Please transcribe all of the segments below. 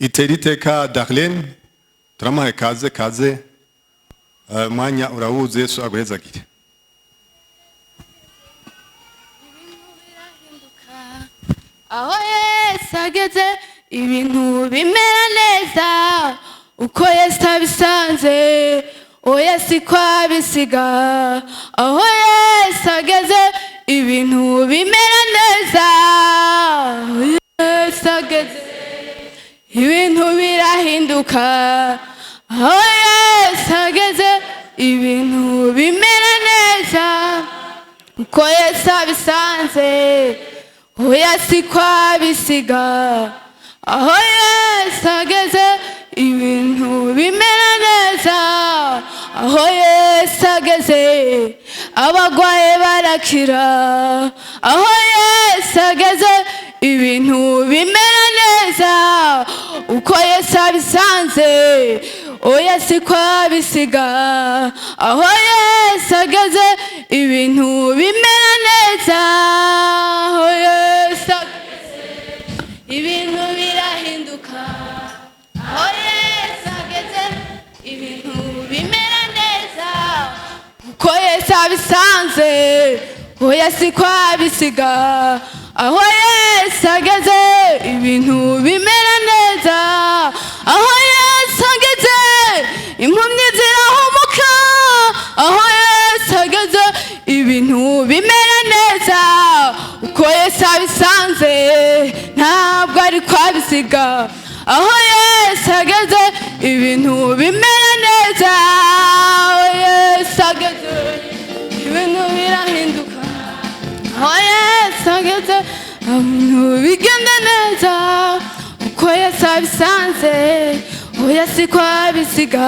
Itera iteka Darlene, turamuhaye kaze kaze. Umwanya urawuzi, Yesu aguhezagire. Aho Yesu ageze ibintu bimera neza, uko Yesu abisanze oya siko abisiga. Aho Yesu ageze ibintu bimera neza, aho Yesu ageze ibintu birahinduka. Aho Yesu ageze ibintu bimera neza, uko Yesu abisanze oya siko abisiga. Aho Yesu ageze ibintu bimera neza, aho Yesu ageze abagwaye barakira. Aho Yesu ageze ibintu bimera neza, uko Yesu abisanze oya siko abisiga. Aho Yesu ageze ibintu bimera neza, aho Yesu ageze ibintu birahinduka. Aho Yesu ageze ibintu bimera neza, uko Yesu abisanze oya siko abisiga. Aho Yesu ageze ibintu bimera neza, aho Yesu ageze impumyi zirahumuka. Aho Yesu ageze ibintu bimera neza, uko Yesu abisanze ntabwo ari ko abisiga. Aho Yesu ageze ibintu bimera neza, aho Yesu ageze ibintu birahinduka. Aho Yesu ageze ibintu bigenda neza, uko Yesu abisanze oya siko abisiga.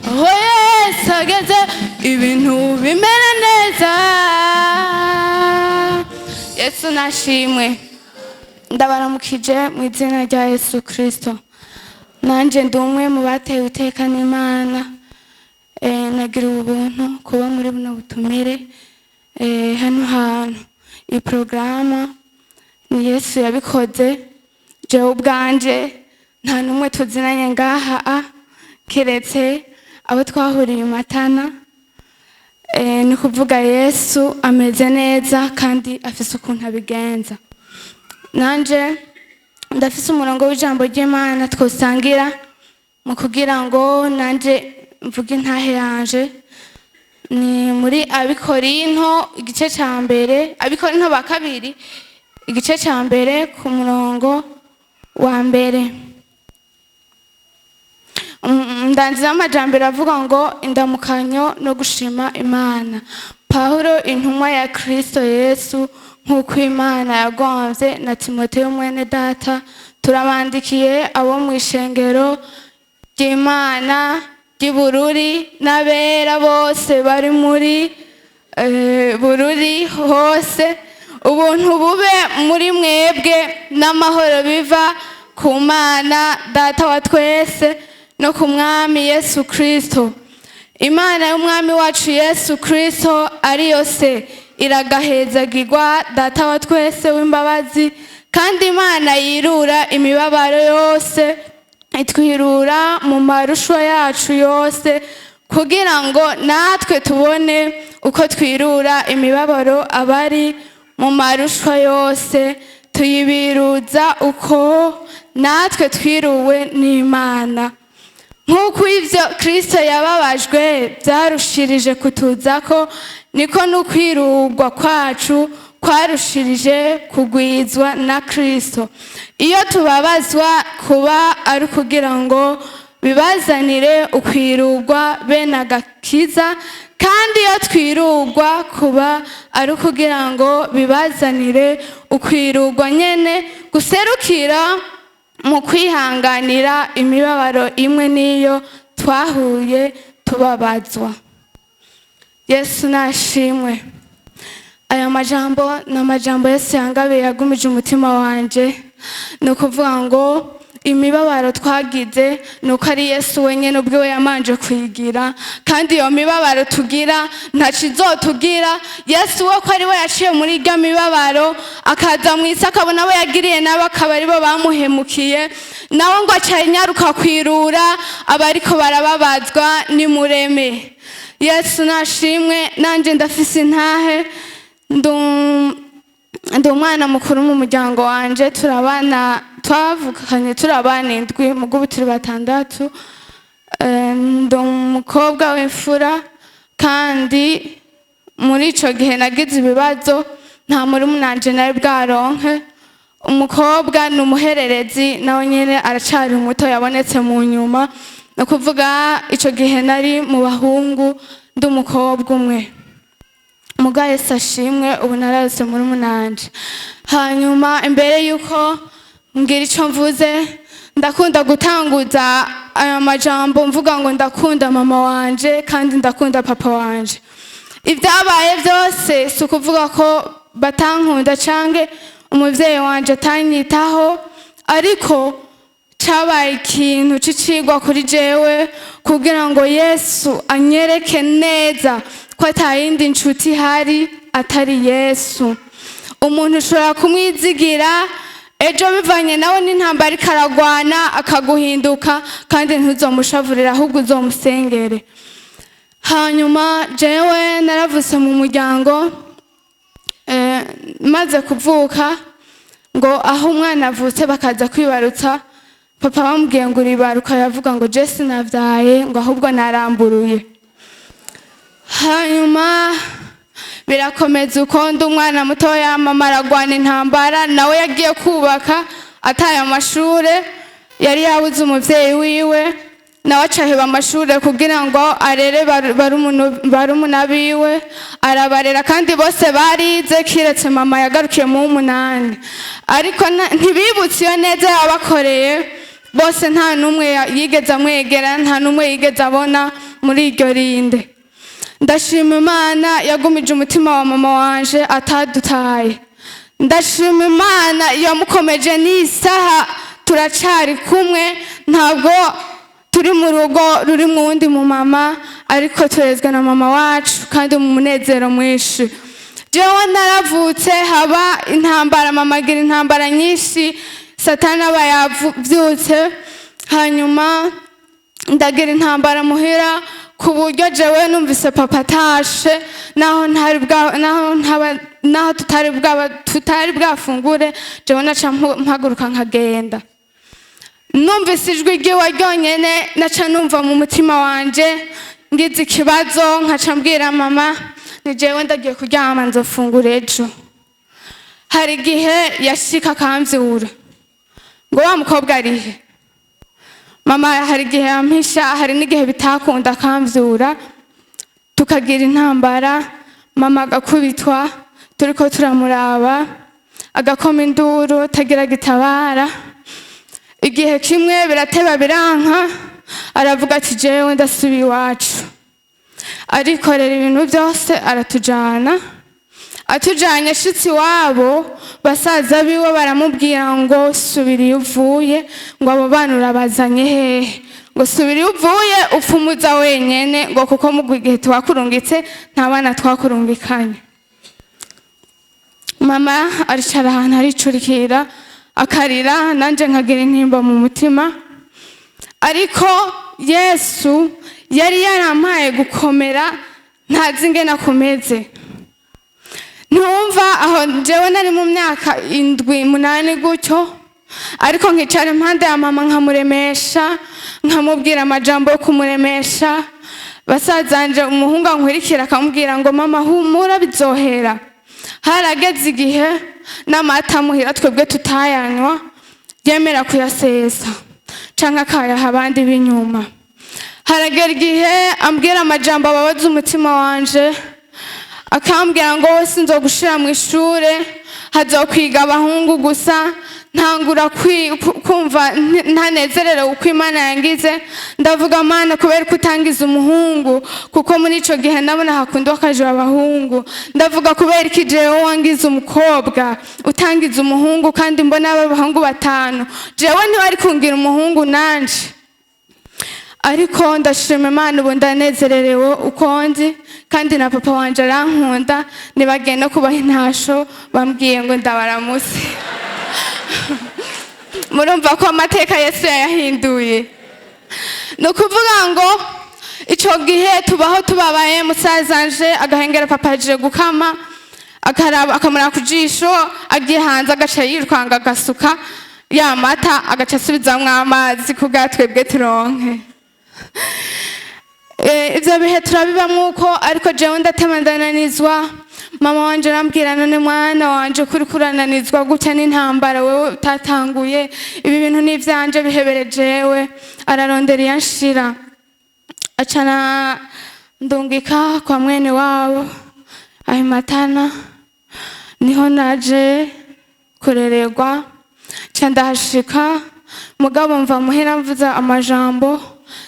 Aho Yesu ageze ibintu bimera neza. Yesu nashimwe. Ndabaramukije mu izina rya Yesu Kirisito. Nanjye ndi umwe mu batewe iteka n'Imana. Nagira ubuntu kuba muri buno butumire hano hantu. Iyi porogaramu ni Yesu yabikoze. Jewe ubwanje nta n'umwe tuzinanye ngaha keretse abo twahuriye i Matana. Ni kuvuga Yesu ameze neza kandi afise ukuntu abigenza. Nanje ndafise umurongo w'ijambo ry'Imana twosangira mu kugira ngo nanje mvuge intahe yanje. Ni muri Abikorinto igice ca mbere, Abikorinto ba kabiri igice ca mbere ku murongo wa mbere. Ndangiza amajambere avuga ngo indamukanyo no gushima Imana. Pawulo intumwa ya Kristo Yesu nk'uko Imana yagomvye na Timoteyo mwene data, turabandikiye abo mu ishengero ry'Imana ry'i n'abera bose bari muri Bururi hose. Ubuntu bube muri mwebwe n'amahoro biva ku Mana Data wa twese no ku Mwami Yesu Kristo. Imana y'Umwami wacu Yesu Kristo ariyo Se iragahezagirwa, Data wa twese w'imbabazi, kandi Imana yirura imibabaro yose itwirura mu marushwa yacu yose, kugira ngo natwe tubone uko twirura imibabaro abari mu marushwa yose, tuyibiruza uko natwe twiruwe n'Imana. Nk'uko ibyo Kristo yababajwe byarushirije kutuzako, niko n'ukwirurwa kwacu kwarushirije kugwizwa na Kristo. Iyo tubabazwa kuba ari ukugira ngo bibazanire ukwirurwa bene agakiza, kandi iyo twirurwa kuba ari ukugira ngo bibazanire ukwirurwa nyene guserukira mu kwihanganira imibabaro imwe n'iyo twahuye tubabazwa. Yesu nashimwe. Aya majambo ni amajambo Yesu yangabiye, yagumije umutima wanje. Ni ukuvuga ngo imibabaro twagize ni uko ari Yesu wenyine ubwiwe yamanje kuyigira, kandi iyo mibabaro tugira ntaco izotugira. Yesu we ko ari we yaciye muri irya mibabaro, akaza mu isi akabona abo yagiriye nabo akaba aribo bamuhemukiye. Nawe ngo aca nyaruka kwirura abariko barababazwa nimureme. Yesu nashimwe. Nanje ndafise intahe. Ndi umwana mukuru mu muryango wanje. Turabana, twavukanye turabana indwi, mugubu turi batandatu. Ndi umukobwa w'imfura, kandi muri ico gihe nagize ibibazo, nta murumunanje nari bwaronke. Umukobwa ni umuhererezi, nawe nyene aracari muto, yabonetse mu nyuma. Ni ukuvuga ico gihe nari mu bahungu, ndi umukobwa umwe. Muga Yesu ashimwe, ubu nararose murumunanje. Hanyuma imbere yuko mbwira ico mvuze, ndakunda gutanguza aya majambo mvuga ngo ndakunda mama wanje kandi ndakunda papa wanje. Ibyabaye byose si ukuvuga ko batankunda canke umuvyeyi wanje atanyitaho, ariko cabaye ikintu c'icigwa kuri jewe kugira ngo Yesu anyereke neza ko atayindi nshuti ihari atari Yesu. Umuntu ushobora kumwizigira, ejo bivanye nawe n'intambara ariko aragwana akaguhinduka, kandi ntuzomushavurire, ahubwo uzomusengere. Hanyuma jewe naravutse mu muryango, maze kuvuka, ngo aho umwana avutse bakaza kwibarutsa, papa bamubwiye ngo uribaruka, yavuga ngo je sinavyaye, ngo ahubwo naramburuye. Hanyuma birakomeza uko, ndi umwana mutoya, mama aragwana intambara. Nawe yagiye kubaka ataye amashure, yari yabuze umuvyeyi wiwe, nawe acaheba amashure kugira ngo arere barumuna biwe. Arabarera kandi bose barize, kiretse mama yagarukiye mu w'umunani. Ariko ntibibutse iyo neza yabakoreye. Bose nta n'umwe yigeze amwegera, nta n'umwe yigeze abona muri iryo rinde. Ndashima Imana yagumije umutima wa mama wanje atadutaye. Ndashima Imana yamukomeje, n'isaha turacari kumwe. Ntabwo turi mu rugo ruri mu wundi mu mama, ariko turezwe na mama wacu kandi mu munezero mwinshi. Jewe naravutse haba intambara, mama agira intambara nyinshi, Satani aba yavyutse. Hanyuma ndagira intambara muhira, ku buryo jewe numvise papa atashe, naho ntari bwa naho ntaba naho tutari bwaba tutari bwafungure, jewe naca mpaguruka nkagenda. Numvise ijwi ryiwe ryonyene, naca numva mu mutima wanje ngize ikibazo, nkaca mbwira mama ni jewe ndagiye kuryama, nzofungura ejo. Hari igihe yashika akamvyura ngo wa mukobwa arihe? Mama hari igihe yampisha, hari n'igihe bitakunda akamvyura, tukagira intambara, mama agakubitwa turiko turamuraba, agakoma induru tagira gitabara. Igihe kimwe birateba biranka, aravuga ati jewe ndasubiye iwacu. Arikorera ibintu byose aratujana. Atujanye, ashitse iwabo, basaza biwe baramubwira ngo subira iyo uvuye, ngo abo bana urabazanye hehe? Ngo subira iyo uvuye, upfumuza wenyene, ngo kuko mu gihe twakurungitse nta bana twakurungikanye. Mama aricara ahantu aricurikira, akarira, nanjye nkagira intimba mu mutima. Ariko Yesu yari yarampaye gukomera, ntazi ingene akomeze. Ntumva aho njyewe nari mu myaka 7, 8 gutyo, ariko nkicara impande ya mama nkamuremesha, nkamubwira amajambo yo kumuremesha. Basazanje, umuhungu ankurikira akamubwira ngo mama humura, bizohera. Harageze igihe n'amata muhira twebwe tutayanywa, yemera kuyasesa canke akayaha abandi b'inyuma. Haragera igihe ambwira amajambo ababaza umutima wanje, akambwira ngo wese nzogushira mu ishure, hazokwiga abahungu gusa. Ntangura kumva ntanezerewe uko Imana yangize. Ndavuga Mana, kubera ko utangiza umuhungu, kuko muri ico gihe ndabona hakundwa akaje abahungu. Ndavuga kubera iki jewe wangize umukobwa, utangiza umuhungu, kandi mbona aba bahungu batanu, jewe ntibari kungira umuhungu nanje? Ariko ndashima Imana, ubu ndanezererewe uko ndi, kandi na papa wanje arankunda. Nibagenda kubaha intasho, bambwiye ngo ndabaramutse. Murumva ko amateka Yesu yayahinduye. Ni ukuvuga ngo icyo gihe tubaho tubabaye. Musazanje agahengera papa aje gukama, akaraba akamuraba ku jisho, agiye hanze agaca yirukanga agasuka ya mata, agaca asubizamwo amazi kubwa twebwe turonke. Ivyo bihe turabibamwo uko, ariko jewe ndatema ndananizwa. Mama wanje arambwira: "None mwana wanje, kuri kurananizwa gutya n'intambara wewe utatanguye? Ibi bintu ni ivyanje, bihebere jewe." Ararondera iyanshira, acana ndungika kwa mwene wabo ahimatana, niho naje kurererwa. Nca ndahashika, mugabo mva muhira mvuza amajambo,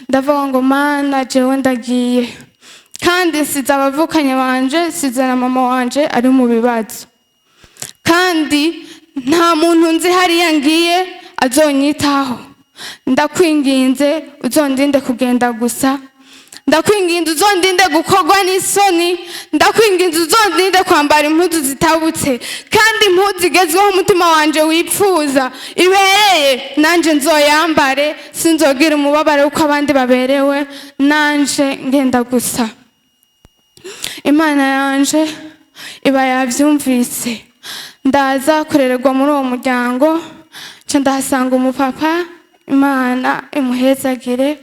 ndavuga ngo: "Mana, jewe ndagiye, kandi nsize abavukanye banje, nsize na mama wanje ari mu bibazo, kandi nta muntu nzi hariya ngiye azonyitaho. Ndakwinginze uzondinde kugenda gusa, ndakwinginze uzondinde gukorwa n'isoni, ndakwinginze uzondinde kwambara impuzu zitabutse, kandi impuzu igezweho umutima wanje wipfuza ibereye nanje nzoyambare, sinzogira umubabaro uko abandi baberewe, nanje ngenda gusa." Imana yanje iba yavyumvise. Ndaza kurererwa muri uwo muryango, nca ndahasanga umupapa, Imana imuhezagire,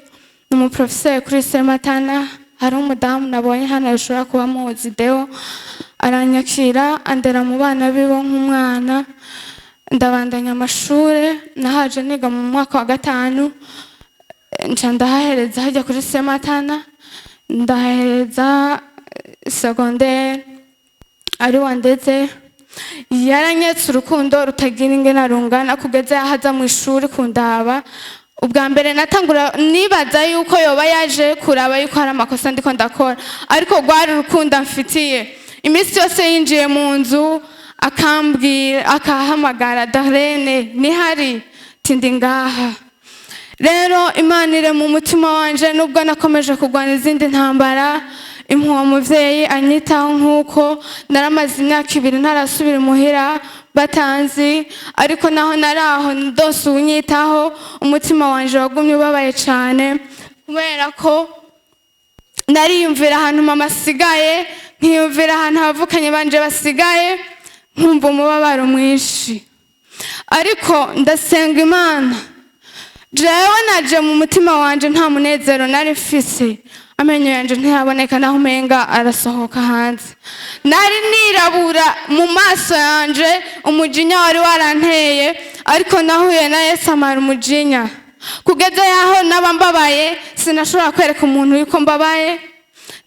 ni umuprofeseri kuri Sematana. Hari umudamu nabonye hano ashobora kuba muzi, Deo. Aranyakira, andera mu bana biwe nk'umwana. Ndabandanya amashure, nahaje niga mu mwaka wa gatanu, nca ndahahereza hajya kuri Sematana, ndahahereza secondaire. Ari wandeze, yaranyetse urukundo rutagira ingena rungana, kugeza yaho aza mu ishuri kundaba. Ubwa mbere natangura nibaza yuko yoba yaje kuraba yuko hari amakosa ndiko ndakora, ariko rwari urukundo amfitiye. Iminsi yose yinjiye mu nzu akambwira, akahamagara: "Darlene, nihari?" Tindi ngaha. Rero Imana ire mu mutima wanje, nubwo nakomeje kurwana izindi ntambara, impuha muvyeyi anyitaho. Nk'uko naramaze imyaka 2 ntarasubira imuhira batanzi, ariko naho nari aho ndose uwunyitaho, umutima wanje wagumye ubabaye cane, kubera ko nariyumvira ahantu mama asigaye, nkiyumvira ahantu abavukanye banje basigaye, nkumva umubabaro mwinshi. Ariko ndasenga Imana. Jewe naje mu mutima wanje nta munezero nari mfise, amenyo yanje ntiyaboneka naho umenga arasohoka hanze, nari nirabura mu maso yanje, umujinya wari waranteye. Ariko nahuye na Yesu amara umujinya, kugeza yaho naba mbabaye sinashobora kwereka umuntu yuko mbabaye.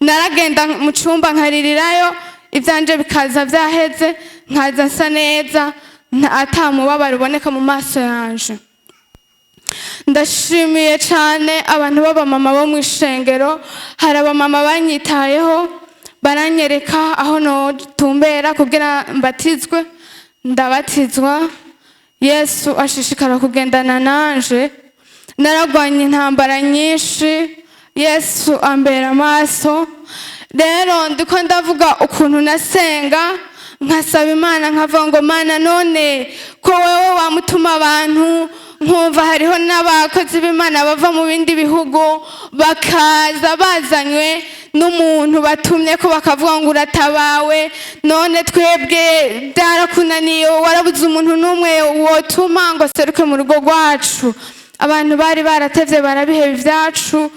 Naragenda mu cyumba nkaririrayo, ibyanje bikaza byaheze, nkaza nsa neza, ata mubabaro uboneka mu maso yanje. Ndashimiye cyane abantu b'abamama bo mu ishengero. Hari abamama banyitayeho, baranyereka aho notumbera kugira mbatizwe, ndabatizwa. Yesu ashishikara kugendana nanje. Naragwanye intambara nyinshi, Yesu ambera amaso. Rero ndiko ndavuga ukuntu nasenga, nkasaba Imana, nkavuga ngo: "Mana, none ko wewe wamutuma abantu, nkumva hariho n'abakozi b'Imana bava mu bindi bihugu bakaza bazanywe n'umuntu batumye ko, bakavuga ngo uratabawe, none twebwe byarakunaniye, warabuze umuntu n'umwe wotuma ngo seruke mu rugo rwacu? Abantu bari baratevye barabiheba ivyacu."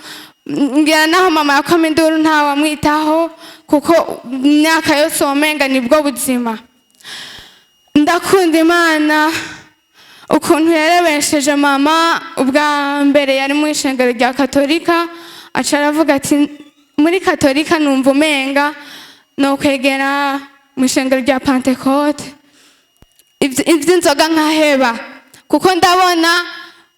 Ngira naho mama yakoma induru ntawamwitaho, kuko imyaka yose womenga nibwo buzima. Ndakunda Imana ukuntu yarebesheje mama. Ubwa mbere yari mu ishengero rya Katolika, aca aravuga ati: "Muri Katolika numva umenga nokwegera mu ishengero rya Pantekote, ivy'inzoga nkaheba, kuko ndabona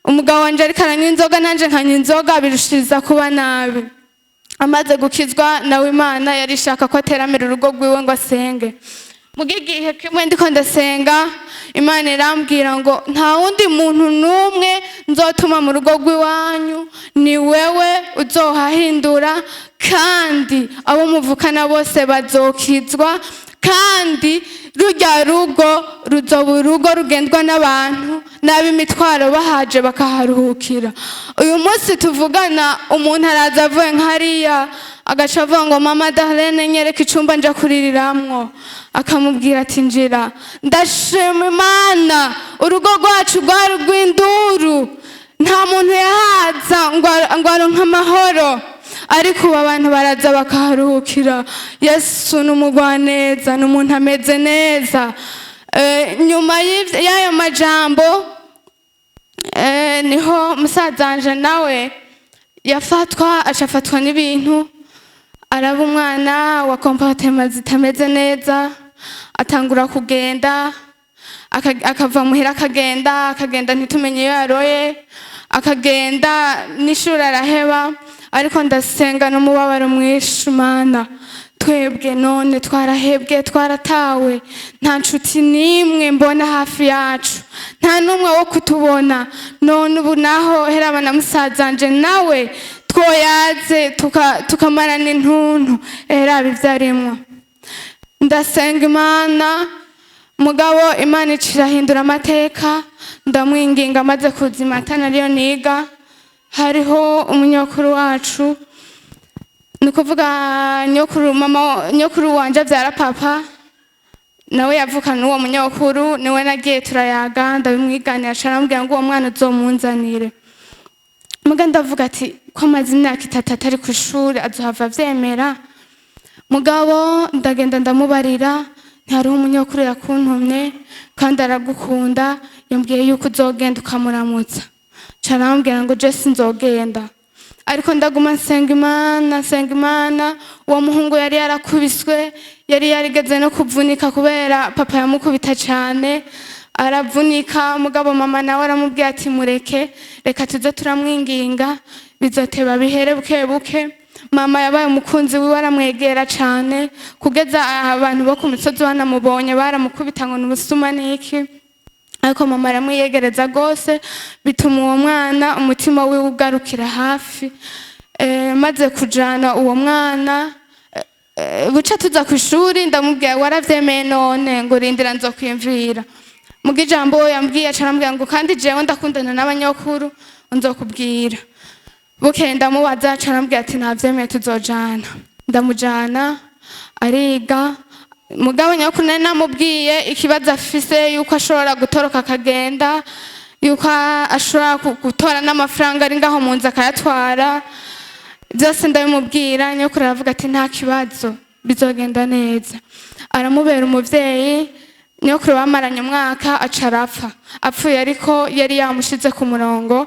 umugabo wanje ariko aranywa inzoga, nanje nkanywa inzoga, birushiriza kuba nabi." Amaze gukizwa nawe, Imana yari ishaka ko ateramira urugo rwiwe ngo asenge. Muga igihe kimwe ndiko ndasenga, Imana irambwira ngo: "Nta wundi muntu n'umwe nzotuma mu rugo rw'iwanyu, ni wewe uzohahindura, kandi abo muvukana bose bazokizwa." Kandi rujya rugo ruzoba urugo rugendwa n'abantu n'ab'imitwaro bahaje bakaharuhukira. Uyu munsi tuvugana, umuntu araza avuye nk'hariya, agaca avuga ngo: "Mama Darlene, nyereka icumba nja kuririramwo." Akamubwira ati: "Njira." Ndashima Imana. Urugo rwacu rwari urw'induru, nta muntu yahaza ngo aronke amahoro, ariko ubu abantu baraza bakaharuhukira. Yesu ni umugwaneza, ni umuntu ameze neza. Nyuma y'ayo majambo, niho musazanje nawe yafatwa, acafatwa n'ibintu, araba umwana wa comportement zitameze neza, atangura kugenda, akava muhira, akagenda, akagenda, ntitumenye iyo yaroye, akagenda n'ishuri araheba. Ariko ndasenga n'umubabaro mwinshi: Mana, twebwe none twarahebwe, twaratawe, nta nshuti n'imwe mbona hafi yacu, nta n'umwe wo kutubona. None ubu naho heraba na musazanje nawe twoyaze tukamarana intuntu, heraba ibyo arimwo. Ndasenga Imana, mugabo Imana icirahindura amateka. Ndamwinginga, amaze kuzima atana ariyo niga. Hariho umunyokuru wacu, ni ukuvuga nyokuru, mama nyokuru wanje abyara papa, nawe yavukana n'uwo munyokuru. Niwe nagiye turayaga, ndabimwiganira, aca arambwira ngo: "Uwo mwana uzomunzanire." Muga ndavuga ati: "Ko amaze imyaka 3 atari ku ishuri, azohava avyemera?" Mugabo ndagenda ndamubarira: "Ntihariho umunyokuru yakuntumye kandi aragukunda, yambwiye yuko uzogenda ukamuramutsa." Ca arambwira ngo: "Je sinzogenda." Ariko ndaguma nsenga Imana, nsenga Imana. Uwo muhungu yari yarakubiswe, yari yarigeze no kuvunika kubera papa yamukubita cyane, aravunika. Mugabo mama nawe aramubwira ati: "Mureke, reka tuze turamwinginga, bizoteba bihere buke buke." Mama yabaye umukunzi wiwe, aramwegera cyane, kugeza abantu bo ku misozi banamubonye baramukubita ngo ni ubusuma n'iki. Ariko mama aramwiyegereza rwose, bituma uwo mwana umutima wiwe ugarukira hafi. Maze kujana uwo mwana, buca tuza ku ishuri, ndamubwira: "Waravyemeye none?" Ngo: "Rindira, nzokwiyumvira." Muga ijambo yambwiye, aca arambwira ngo: "Kandi jewe ndakundana n'abanyokuru, nzokubwira." Bukeye ndamubaza, aca arambwira ati: "Navyemeye, tuzojana." Ndamujana, ariga. Mugabo nyokuru nari namubwiye ikibazo afise, yuko ashobora gutoroka akagenda, yuko ashobora gutora n'amafaranga ari ngaho mu nzu akayatwara. Byose ndabimubwira. Nyokuru aravuga ati: "Nta kibazo, bizogenda neza." Aramubera umuvyeyi. Nyokuru bamaranye umwaka, aca arapfa. Apfuye ariko yari yamushize ku murongo.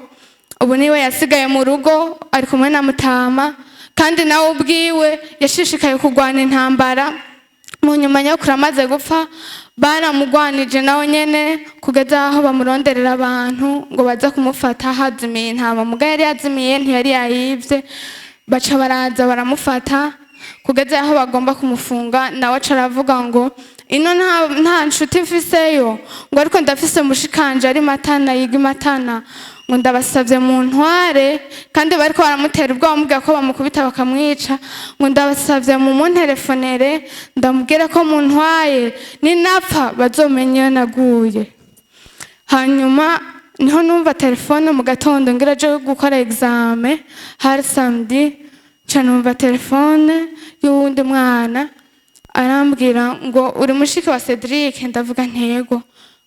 Ubu niwe yasigaye mu rugo, ari kumwe na mutama, kandi nawe ubwiwe yashishikaye kurwana intambara. Mu nyuma nyokuru amaze gupfa, baramugwanije nawe nyene, kugeza aho bamuronderera abantu ngo baze kumufata hazimiye intama. Muga yari yazimiye, ntiyari yayivye. Baca baraza baramufata, kugeza aho bagomba kumufunga. Nawe aca aravuga ngo: "Ino nta nshuti mfiseyo," ngo: "ariko ndafise mushikanje ari Matana, yiga i Matana," ngo: "ndabasavye mu ntware." Kandi bariko baramutera ubwoba, bamubwira ko bamukubita bakamwica. Ngo: "Ndabasavye mu munterefonere, ndamubwire ko muntwaye, ninapfa bazomenye iyo naguye." Hanyuma niho numva telefone mu gatondo, ngira aje gukora examen, hari samedi. Nca numva telefone y'uwundi mwana, arambwira ngo: "Uri mushiki wa Cedric?" Ndavuga ntego.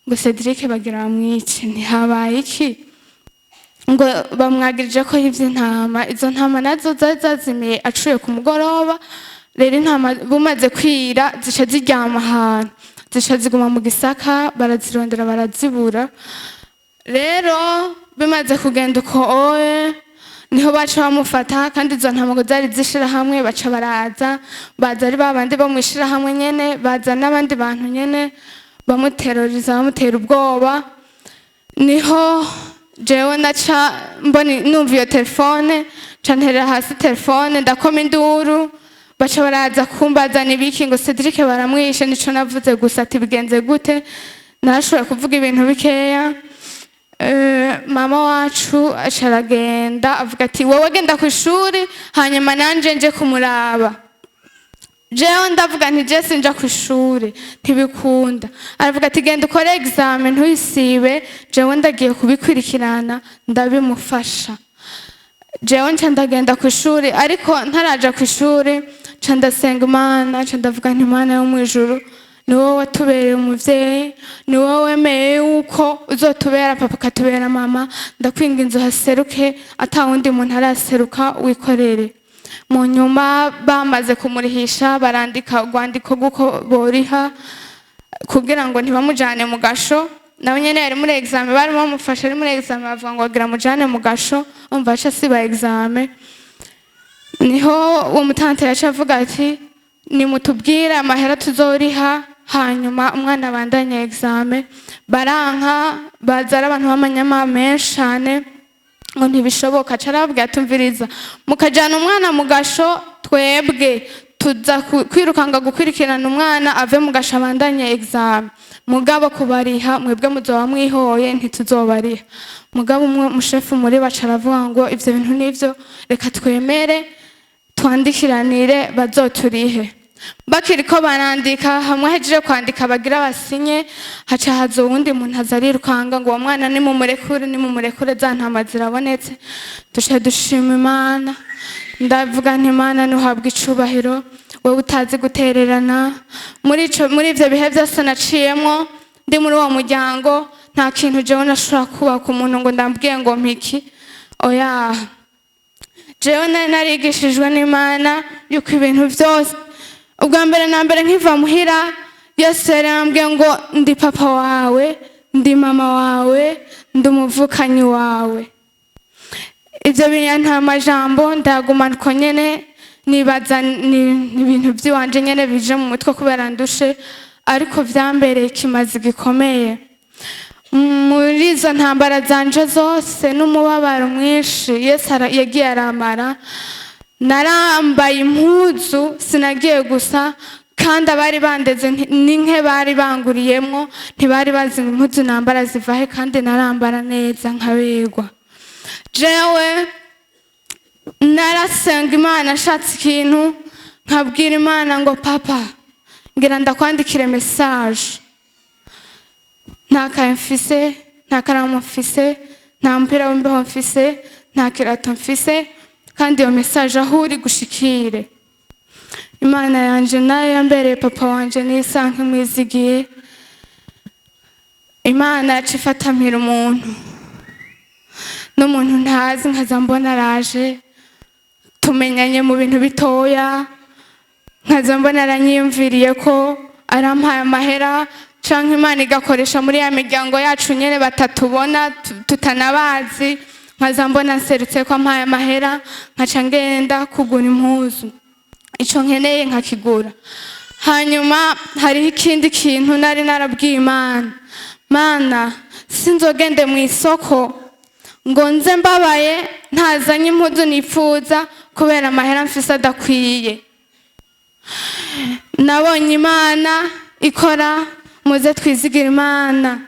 Ngo: "Cedric bagira bamwice." Ntihabaye iki? Ngo bamwagirije ko yivye intama. Izo ntama nazo zari zazimiye acuye ku mugoroba. Rero intama bumaze kwira zica ziryama ahantu, zica ziguma mu gisaka, barazirondera barazibura. Rero bimaze kugenda uko oye, niho baca bamufata. Kandi izo ntama ngo zari zishirahamwe. Baca baraza, baza ari babandi bo mwishirahamwe nyene, baza n'abandi bantu nyene, bamuteroriza, bamutera ubwoba. Niho jewe naca mbona, numva iyo telefone, nca nterera hasi telefone, ndakoma induru. Baca baraza kumbaza nibiki. Ngo: "Cedric baramwishe." Nico navuze gusa, ati: "Bigenze gute?" Narashoboye kuvuga ibintu bikeya. Mama wacu aca aragenda, avuga ati: "Wowe genda ku ishuri, hanyuma nanje nje kumuraba." Jewe ndavuga nti je sinja ku ishure, ntibikunda. Aravuga ati: "Genda ukore examen, ntuyisibe, jewe ndagiye kubikurikirana ndabimufasha." Jewe nca ndagenda ku ishuri, ariko ntaraja ku ishuri nca ndasenga Imana, nca ndavuga nti: "Imana yo mu ijuru, ni wowe watubereye umuvyeyi, ni wowe wemeye yuko uzotubera papa ukatubera mama. Ndakwinginze uhaseruke ata wundi muntu araseruka, wikorere." Mu nyuma bamaze kumurihisha, barandika urwandiko rw'uko boriha kugira ngo ntibamujane mu gasho. Nawe nyene yari muri examen, barimo bamufasha ari muri examen, bavuga ngo bagira mujane mu gasho. Umva, aca asiba examen. Niho uwo mutante yaca avuga ati: "Nimutubwire amahera tuzoriha, hanyuma umwana abandanye examen." Baranka, baza ari abantu b'amanyama menshi cane, ngo ntibishoboka. Aca arababwira: "Tumviriza, mukajana umwana mu gasho, twebwe tuza kwirukanga gukurikirana umwana ave mu gasho abandanye examen. Mugabo kubariha, mwebwe muzoba mwihoye, ntituzobariha." Mugabo umwe mushefu muri baca aravuga ngo: "Ivyo bintu nivyo, reka twemere twandikiranire bazoturihe." Bakiriko barandika, hamwe ahejeje kwandika bagira basinye, haca haza uwundi muntu aza arirukanga ngo: "Uwo mwana nimumurekure, nimumurekure, za ntama zirabonetse." Duca dushima Imana. Ndavuga nti: "Imana ntuhabwe icubahiro, wowe utazi gutererana." Muri ivyo bihe byose naciyemwo ndi muri uwo muryango, nta kintu jewe nashobora kubaka umuntu ngo ndambwiye ngo mpiki, oya. Jewe nari narigishijwe n'Imana yuko ibintu byose, ubwa mbere na mbere nkiva muhira, Yesu yari yambwiye ngo: "Ndi papa wawe, ndi mama wawe, ndi umuvukanyi wawe." Ibyo bintu nta majambo, ndagumana uko nyene, nibaza ni ibintu by'iwanje nyene bije mu mutwe kubera ndushe, ariko vyambereye ikimazi gikomeye muri izo ntambara zanje zose n'umubabaro mwinshi Yesu yagiye aramara. Narambaye impuzu, sinagiye gusa, kandi abari bandeze n'inke bari banguriyemwo ntibari bazi ngo impuzu nambara zivahe, kandi narambara neza nkaberwa. Jewe narasenga Imana, ashatse ikintu nkabwira Imana ngo: "Papa, ngira ndakwandikire message, nta kaye mfise, nta karamu mfise, nta mupira w'imbeho mfise, nta kirato mfise, kandi iyo message aho uri gushikire." Imana yanje nayo yambereye papa wanje, nisa nk'imwizigiye. Imana yaca ifatamira umuntu n'umuntu ntazi, nkaza mbona araje, tumenyanye mu bintu bitoya, nkaza mbona aranyiyumviriye ko arampaye amahera, canke Imana igakoresha muri ya miryango yacu nyene batatubona, tutanabazi, nkaza mbona nserutse ko ampaye amahera, nkaca ngenda kugura impuzu, ico nkeneye nkakigura. Hanyuma hariho ikindi kintu nari narabwiye Imana: "Mana, sinzogende mu isoko ngo nze mbabaye ntazanye impuzu nipfuza kubera amahera mfise adakwiye." Nabonye Imana ikora. Muze twizigira Imana.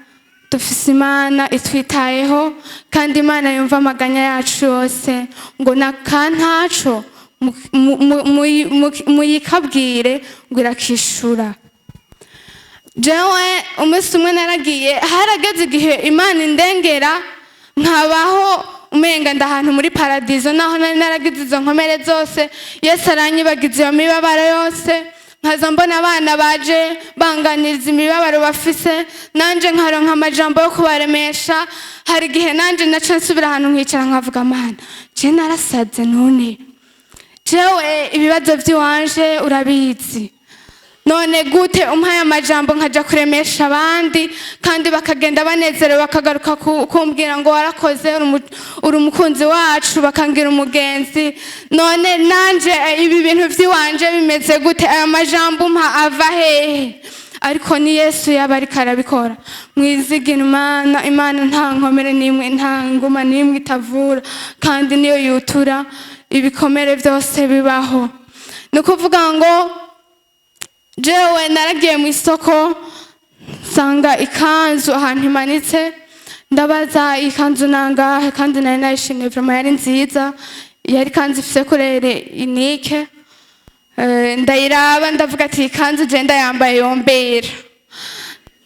Dufise Imana itwitayeho, kandi Imana yumva amaganya yacu yose, ngo naka ntaco muyikabwire ngo irakishura. Jewe umunsi umwe naragiye, harageze igihe Imana indengera, nkabaho umenga ndahantu muri paradizo. Naho nari naragize izo nkomere zose, Yesu aranyibagiza iyo mibabaro yose. Nkaza mbona abana baje banganiriza imibabaro bafise, nanje nkaronka amajambo yo kubaremesha. Hari igihe nanje naca nsubira ahantu nkicara, nkavuga: "Mana, je narasaze none? Jewe ibibazo by'iwanje urabizi, none gute umpaye amajambo nkaja kuremesha abandi, kandi bakagenda banezerewe, bakagaruka kumbwira ngo warakoze, uri umukunzi wacu, bakangira umugenzi? None nanje ibi bintu by'iwanje bimeze gute? Aya majambo umpa ava hehe?" Ariko ni Yesu yaba ariko arabikora. Mwizigire Imana. Imana nta nkomere n'imwe, nta nguma n'imwe itavura, kandi niyo yutura ibikomere byose bibaho. Ni ukuvuga ngo jewe naragiye mu isoko, nsanga ikanzu ahantu imanitse. Ndabaza: "Ikanzu nangahe?" Kandi nari nayishimiye vraiment, yari nziza, yari ikanzu ifise couleur unique. Ndayiraba ndavuga ati: "Ikanzu je ndayambaye yombera."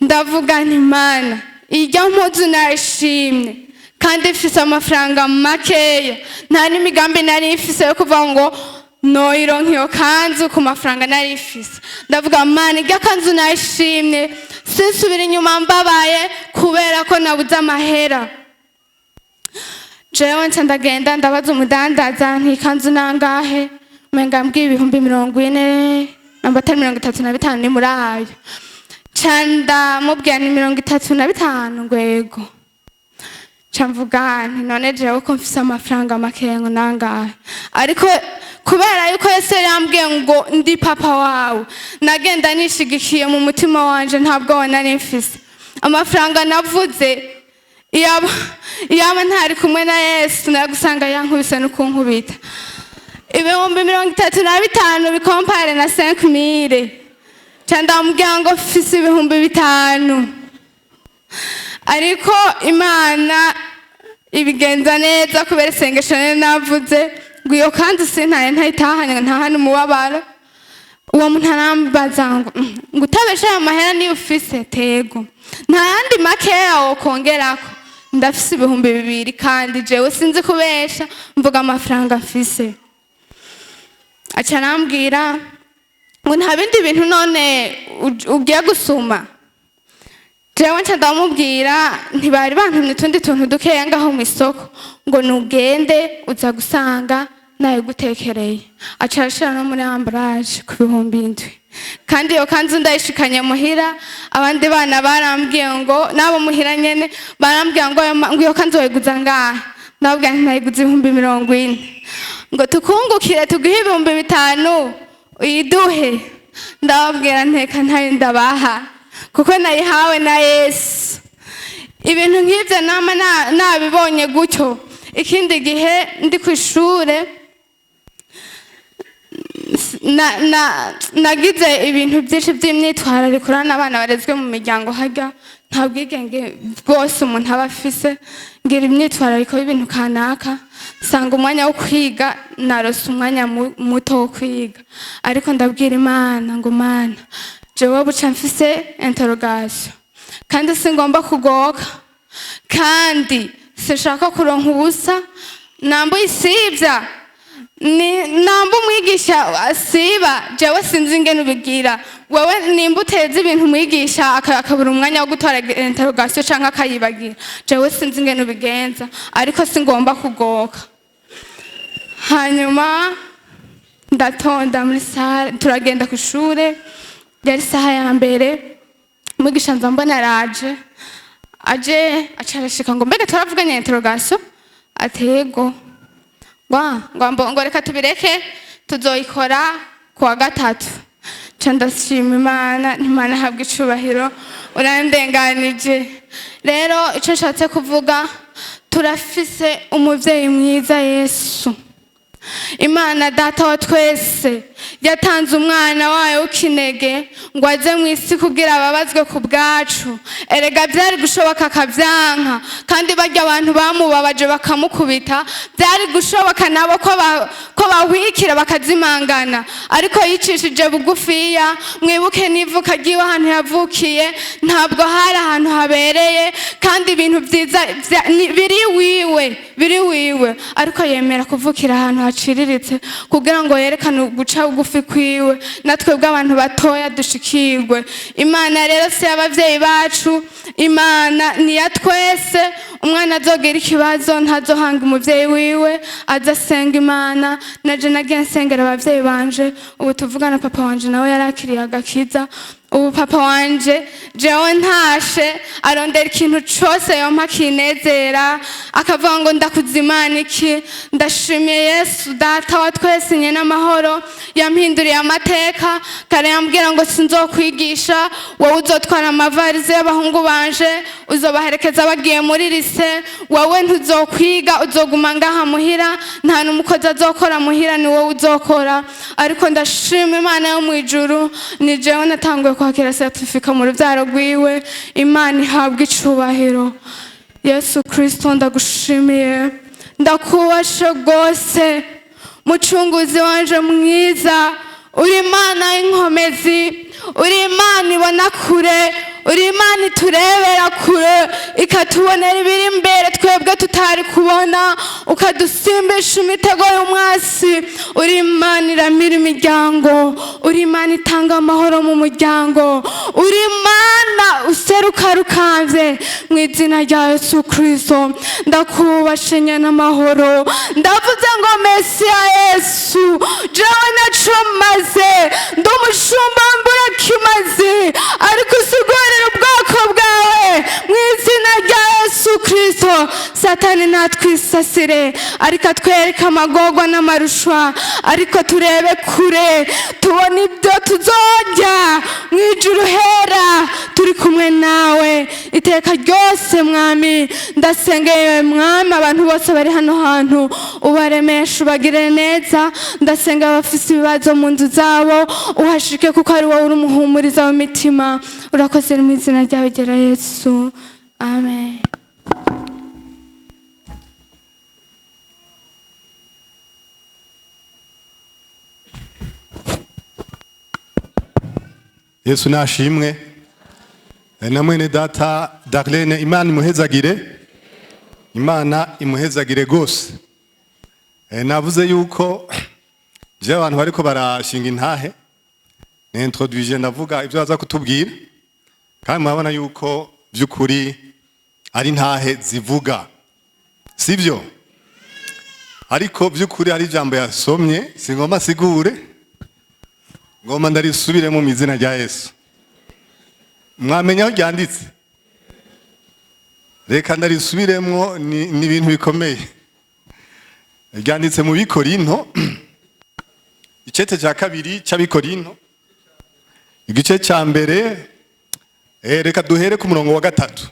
Ndavuga nti: "Mana, irya mpuzu nayishimye kandi mfise amafaranga makeya." Nta n'imigambi nari mfise yo kuvuga ngo noyironka iyo kanzu ku mafaranga nari mfise. Ndavuga: "Mana, irya kanzu nayishimye, sinsubira inyuma mbabaye kubera ko nabuze amahera." Jewe nca ndagenda ndabaza umudandaza nti: "Ikanzu nangahe?" Umenga mbwiye 40,000, namba atari 35, ni muri ayo. Nca ndamubwira ni 35. Ngo yego. Nca mvuga nti: "None jewe ko mfise amafaranga makeya, ngo nangahe?" Ariko kubera yuko Yesu yari yambwiye ngo ndi papa wawe, nagenda nishigikiye mu mutima wanje, nta bwoba nari mfise. Amafaranga navuze, iyaba ntari kumwe na Yesu, nari gusanga yankubise no kunkubita. 35,000 bikompare na 5000. Nca ndamubwira ngo mfise 5000. Ariko Imana ibigenza neza kubera isengesho nari navuze ngo iyo kandi sintaye ntayitahanye ngo ntahane umubabaro. Uwo muntu arambaza ngo: Ngo utabesha, aya mahera niyo ufise?" Tego, nta yandi makeya wokongerako? Ndafise 2000, kandi jewe sinzi kubesha, mvuga amafaranga mfise. Aca arambwira ngo: "Nta bindi bintu none ugiye gusuma?" Jewe nca ndamubwira ntibari bantumye utundi tuntu dukeya ngaho mu isoko, ngo nugende uza gusanga nayigutekereye. Aca arashira no muri emballage ku 7000. Kandi iyo kanzu ndayishikanye muhira, abandi bana barambwiye ngo, n'abo muhira nyene barambwiye ngo: Ngo iyo kanzu wayiguza ngahe?" Ndababwira nti: "Nayiguze 40,000." Ngo: "Tukungukire tuguhe 5000 uyiduhe." Ndababwira nteka ntayo ndabaha kuko nayihawe na Yesu. Ibintu nk'ibyo nama nabibonye gutyo. Ikindi gihe ndi ku ishure, nagize ibintu byinshi by'imyitwarariko. Urabona abana barezwe mu miryango harya nta bwigenge bwose umuntu aba afise. Ngira imyitwarariko y'ibintu kanaka, nsanga umwanya wo kwiga narose umwanya muto wo kwiga. Ariko ndabwira Imana ngo: "Mana, jewe buca mfise interrogation, kandi singomba kugoka, kandi sinshaka kuronka ubusa. Namba uyisibya ni namba umwigisha asiba, jewe sinzi ingene ubigira wewe. Nimba uteza ibintu umwigisha akabura umwanya wo gutora interrogation canke akayibagira, jewe sinzi ingene ubigenza, ariko singomba kugoka." Hanyuma ndatonda muri salle, turagenda ku ishure. Yari isaha ya mbere. Umwigisha nza mbona araje, aje aca arashika ngo: "Mbega turavuganye interrogation?" Atego ngo reka tubireke, tuzoyikora kuwa gatatu. Nca ndashima Imana, Imana ahabwa icubahiro, urandenganije. Rero icyo nshatse kuvuga, turafise umuvyeyi mwiza Yesu. Imana Data wa twese yatanze umwana wayo w'ikinege ngo aze mu isi kugira ababazwe ku bwacu. Erega byari gushoboka akabyanka, kandi barya abantu bamubabaje bakamukubita, byari gushoboka nabo ko bahwikira bakazimangana, ariko yicishije bugufiya. Mwibuke n'ivuka ry'iwe, ahantu yavukiye ntabwo hari ahantu habereye, kandi ibintu byiza biri wiwe, biri wiwe, ariko yemera kuvukira ahantu haciriritse kugira ngo yerekane guca bugufi kwiwe, natwe bw'abantu batoya dushikirwe. Imana rero si y'abavyeyi bacu, Imana ni iya twese. Umwana azogira ikibazo ntazohanga umuvyeyi wiwe, aza asenga Imana. Naje nagiye nsengera abavyeyi banje. Ubu tuvugana papa wanje nawe yarakiriye agakiza. Ubu papa wanje, jewe ntashe arondera ikintu cose yompa kinezera, akavuga ngo: "Ndakuza Imana iki, ndashimiye Yesu Data wa twese nyene amahoro, yampinduriye amateka. Kare yambwira ngo sinzokwigisha, wowe uzotwara amavarize y'abahungu banje, uzobaherekeza bagiye muri lycée, wowe ntuzokwiga, uzoguma ngaha muhira, nta n'umukozi azokora muhira, ni wowe uzokora. Ariko ndashima Imana yo mu ijuru, ni jewe natanguye kwakira certificat mu rubyaro rwiwe." Imana ihabwa icubahiro. Yesu Kristo, ndagushimiye, ndakubashe rwose, mucunguzi wanje mwiza. Uri Imana y'inkomezi, uri Imana ibona kure, uri Imana iturebera kure, ikatubonera ibiri imbere twebwe tutari kubona, ukadusimbisha imitego y'umwasi. Uri Imana iramira imiryango, uri Imana itanga amahoro mu muryango, uri Imana useruka rukanze. Mu izina rya Yesu Kristo, ndakubashe n'amahoro. Ndavuze ngo: "Mesiya Yesu, jewe naco maze, ndi umushumba mburakimazi, ariko usigurira ubwoko bwawe mu izina rya Yesu Kristo." Satani natwisasire, ariko atwereke amagorwa n'amarushwa, ariko turebe kure, tubone ibyo tuzojya mu ijuru hera turi kumwe nawe iteka ryose. Mwami, ndasengeye, Mwami, abantu bose bari hano hantu, ubaremeshe, ubagire neza. Ndasenga abafise ibibazo mu nzu zabo, uhashike, kuko ari wowe uri umuhumuriza w'imitima. Urakoze, mu izina ryawe gera Yesu, amen. Yesu nashimwe. Na mwene data Darlene, Imana imuhezagire, Imana imuhezagire gose. Navuze yuko je abantu bariko barashinga intahe, nintroduije, ndavuga ibyo baza kutubwira, kandi murabona yuko by'ukuri ari intahe zivuga, sibyo? Ariko by'ukuri hari ijambo yasomye, singomba sigure, ngomba ndarisubiremo mu izina rya Yesu. Mwamenya aho ryanditse? Reka ndarisubiremo, ni ibintu bikomeye. Ryanditse mu Bikorinto, icete cya kabiri cy'Abikorinto, igice cya mbere. Reka duhere ku murongo wa 3,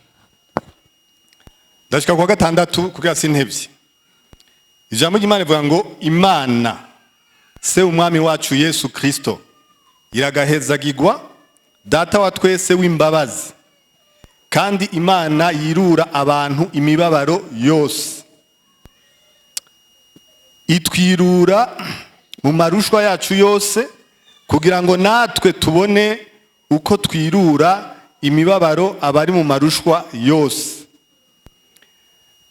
ndashika ku wa 6 kugira sintevye. Ijambo ry'Imana rivuga ngo: "Imana Se Umwami wacu Yesu Kristo iragahezagirwa, Data wa twese w'imbabazi, kandi Imana yirura abantu imibabaro yose, itwirura mu marushwa yacu yose, kugira ngo natwe tubone uko twirura imibabaro abari mu marushwa yose,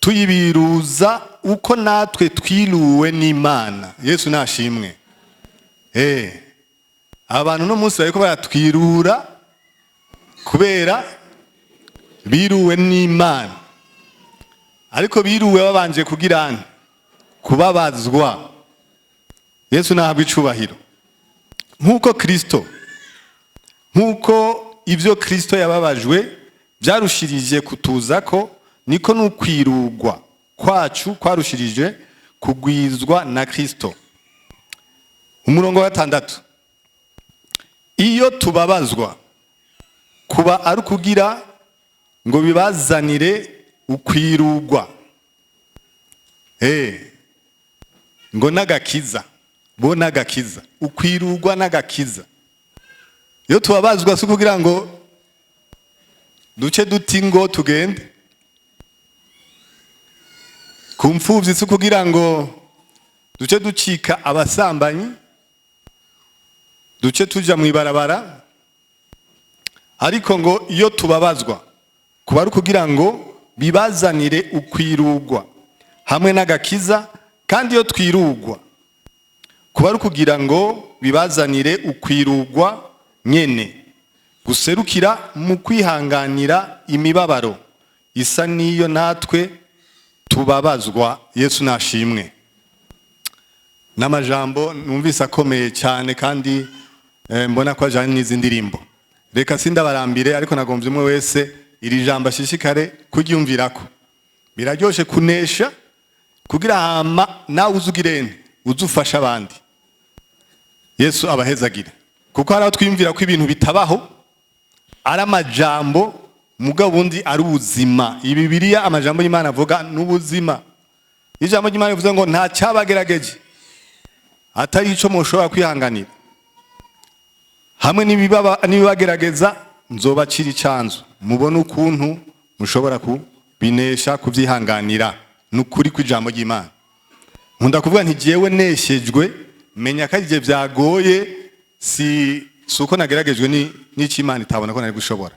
tuyibiruza uko natwe twiruwe n'Imana." Yesu nashimwe. Abantu no munsi bariko baratwirura kubera biruwe n'Imana, ariko biruwe babanje kugira kubabazwa. Yesu nahabwa icubahiro. Nk'uko ibyo Kristo yababajwe byarushirije kutuza ko, niko n'ukwirugwa kwacu kwarushirije kugwizwa na Kristo. Umurongo wa 6: "Iyo tubabazwa, kuba ari ukugira ngo bibazanire ukwirugwa ngo n'agakiza, bo n'agakiza, ukwirugwa n'agakiza." Iyo tubabazwa si ukugira ngo duce duti ngo tugende ku mfuvyi, si ukugira ngo duce ducika abasambanyi, duce tuja mw'ibarabara, ariko ngo iyo tubabazwa kuba ari ukugira ngo bibazanire ukwirugwa hamwe n'agakiza, kandi iyo twirugwa kuba ari ukugira ngo bibazanire ukwirugwa nyene guserukira mu kwihanganira imibabaro isa n'iyo natwe tubabazwa. Yesu nashimwe. N'amajambo numvise akomeye cyane, kandi mbona ko ajanye n'izi ndirimbo. Reka sindabarambire, ariko nagombye umwe wese iri jambo ashishikare kuryumvirako. Biraryoshe kunesha, kugira hama nawe uzugirene uzufasha abandi. Yesu abahezagire, kuko hari aho twiyumvira ko ibintu bitabaho, ari amajambo, mugabo ubundi ari ubuzima. Bibiliya, amajambo y'Imana avuga n'ubuzima. Ijambo ry'Imana rivuze ngo nta cyabagerageje atari ico mushobora kwihanganira, hamwe n'ibibagerageza nzobacira icanzu, mubone ukuntu mushobora kubinesha, kubyihanganira. Ni ukuri kw'ijambo ry'Imana. Nkunda kuvuga nti jewe neshejwe, menya ko ari byagoye. Si uko nageragejwe ni n'icyo Imana itabona ko nari gushobora.